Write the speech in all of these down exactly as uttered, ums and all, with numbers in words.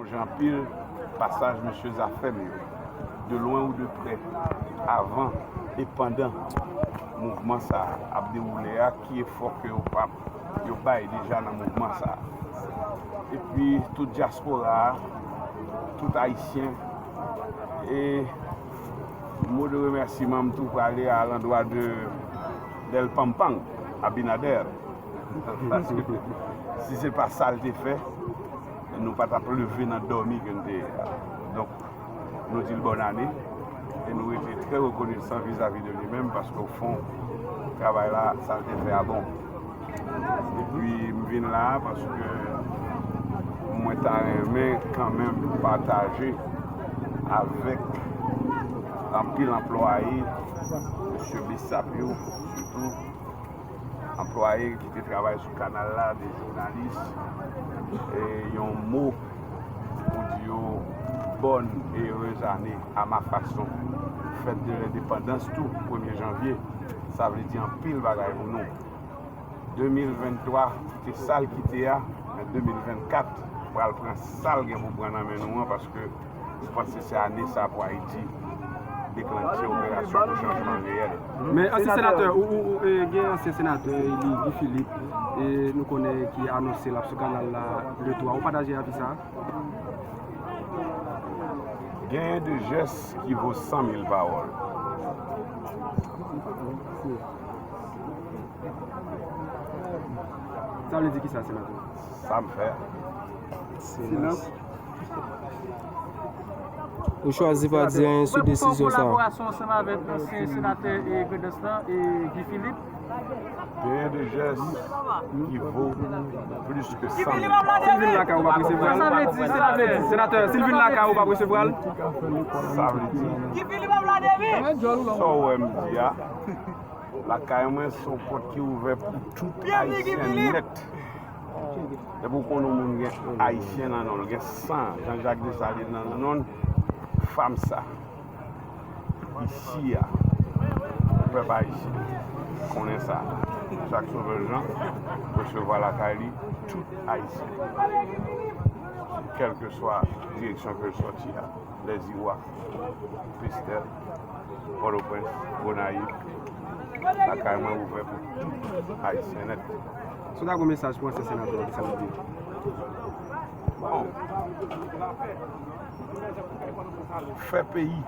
Jan anpil pasaj mesye Zafèm yo, de lwen ou de prè, avan e pandan mouvman sa a ap dewoule a, ki efò ke yo pa, yo bay deja nan mouvman sa a. Epi tout dyaspora a, tout Ayisyen, e mo de remèsiman m tou prale a landwa de Del Pampang, Abinader. Paske si se pa sa l te fè, nou pa t ap leve nan dòmi ke n te ye a. Donk, nou di l bòn ane e nou rete trè rekonesan vizavi de li menm paske, o fon, travay la, sa l te fè a bon. Epi m vin la a paske mwen ta renmen kanmenm pataje avèk anpil anplwaye, mesye Bessap yo, sitou, anplwaye ki te travay sou kanal la, de jounalis, e yon mo pou di yo bòn e erez ane a ma fason. Fèt de lendepandans tou, premye janvye, sa vle di anpil bagay pou nou. De mil venntwa te sa l kite a, men de mil vennkat pral pran sa l gen pou pran nan men nou an, paske m panse se ane sa pou Ayiti deklannche operasyon pou chanjman reyèl. Men ansyen senatè, ou, ou, ou, e, gen ansyen senatè eli Guy Philippe, e, nou konnen ki anonse l ap sou kanal la le twa. Ou pataje avi sa a? Genyen de jès ki vo san mil pawòl. Sa vle di kisa, senatè? Sa m fè. Silans. Ou chwazi pa di anyen sou desizyon sa a. Kolaborasyon ansanm avèk ansyen senatè e Grandans lan, e Guy Philippe. Genyen de jès ki vo plis ke san mil. Si l vin lakay ou pa presevwa l? Sa vle di, sa vle di, senatè, si l vin lakay ou pa presevwa l? Sa vle di, sa w wè m di a, lakay mwen se yon pòt ki ouvè pou tout Ayisyen nèt. Depi w konn yon moun gen Ayisyen nan non l, gen san Jean Jacques Dessalines nan non l, fanm sa, isi a, pèp ayisyen, konnen sa. Jacques Sauveur Jean resevwa lakay li tout Ayisyen, kèlkeswa direksyon ke l sòti a, Lèziwa, Pestèl, Pòtoprens, Gonayiv, lakay mwen ouvè pou tout Ayisyen nèt. Si w ta gen yon mesaj pou ansyen senatè, kisa w ap di? Bon, fè peyi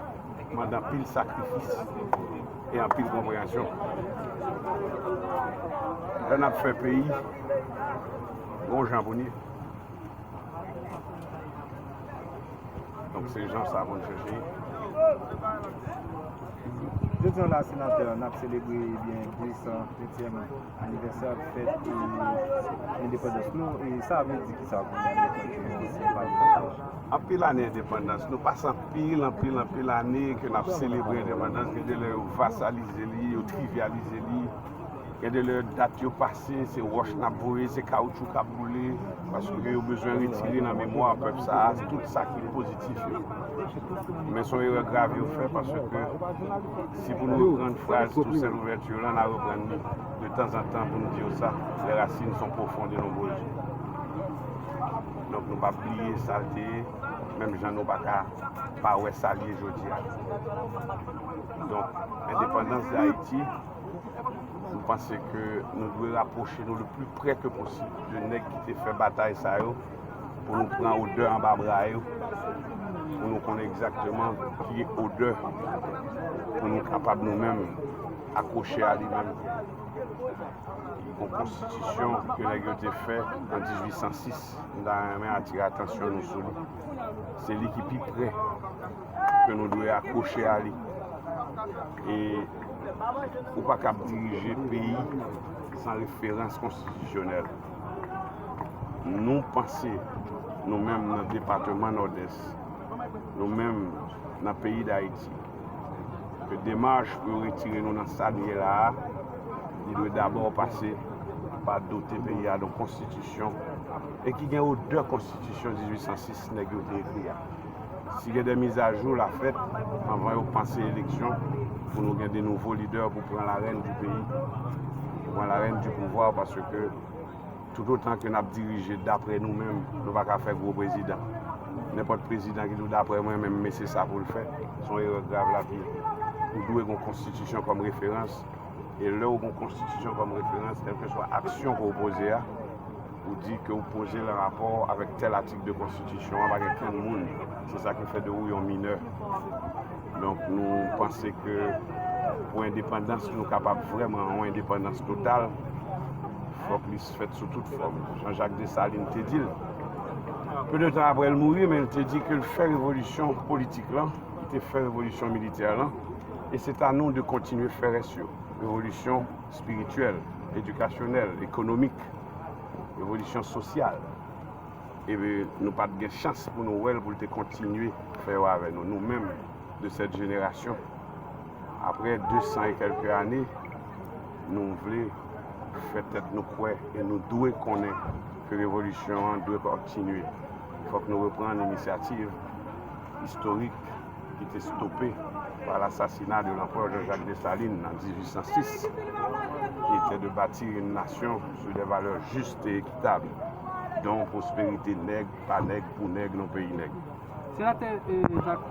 mande anpil sakrifis e anpil konpreyansyon. Lè n ap fè peyi, gon jan pou n ye. Donk, se jan sa pou n chèche. Jodi an la, senatè, n ap selebre ebyen de san ventyèm anivèsè fèt, e, endepandans nou. E sa vle di kisa pou nou, antanke ansyen pale? Anpil ane endepandans. Nou pase anpil, anpil, anpil ane ke n ap selebre endepandans. Gen de lè yo vasalize li, yo trivyalize li. Gen de lè dat yo pase, se wòch n ap voye, se kawoutchou k ap boule, paske yo bezwen retire nan memwa pèp sa a tout sa ki pozitif yo. Men se yon erè grav yo fè, paske si pou nou reprann fraz Toussaint Louverture la, n a reprann li de tanzantan pou n di yo sa, les racines sont profondes et nombreuses. Donk, nou p ap bliye sa l te ye, menm jan nou pa ka pa wè sa l ye jodi a. Donk, endepandans Dayiti, m panse ke nou dwe rapwoche nou le pli prè ke posib de nèg ki te fè batay sa yo, pou nou pran odè anba bra yo, pou nou konnen egzakteman ki odè pou nou kapab nou menm akwoche a li menm. Yon konstitisyon ke nèg yo te fè an dizuit san sis, m ta renmen atire atansyon nou sou li. Se li ki pi prè ke nou dwe akwoche a li. E ou pa kab dirije peyi san referans konstitisyonèl. Nou panse, nou menm nan depatman Nòdès, nou menm nan peyi Dayiti, ke demach pou yo retire nou nan sa n ye la a, li dwe dabò pase pa dote peyi a de yon konstitisyon, e ki gen odè konstitisyon dizuit san sis nèg yo te ekri a. Si gen de mizajou l a fèt, anvan yo panse eleksyon, pou nou gen de nouvo lidè pou pran larèn di peyi, pou pran larèn di pouvwa, paske toutotan ke n ap dirije daprè nou menm, nou pa ka fè gwo prezidan. Nenpòt prezidan ki di w, daprè mwen menm, men se sa pou l fè, se yon erè grav lavi. Ou dwe gen yon konstitisyon kòm referans. E lè w gen yon konstitisyon kòm referans, kèlkeswa aksyon ke w poze a, ou di ke w poze l an rapò avèk tèl atik de konstitisyon an, pa gen kenn moun. Se sa ki fè de ou yon minè. Donk, nou panse ke pou endepandans, nou kapab vrèman yon endepandans total, fòk li fèt sou tout fòm. Jean-Jacques Dessalines te di l. Pe de tan apre l mouri, men l te di ke l fè revolisyon politik lan, li te fè revolisyon militè lan, e se ta nou de kontinye fè rès yo. Revolisyon espirityèl, edikasyonèl, ekonomik, revolisyon sosyal. E nou pa t gen chans pou nou wè l pou l te kontinye fè yo avè nou. Nou menm, de cette génération, apre de san e kèlke ane, nou vle fè tèt nou kwè e nou dwe konnen ke revolisyon an dwe kontinye. Fòk nou reprann inisyativ istorik ki te stope pa lasasina de l'empereur Jean-Jacques Dessalines en dix-huit cent six, qui était de bâtir une nation sur des valeurs justes et équitables, dont prospérité nèg, pa nèg, pou nèg, nan peyi nèg. Senatè Jacques,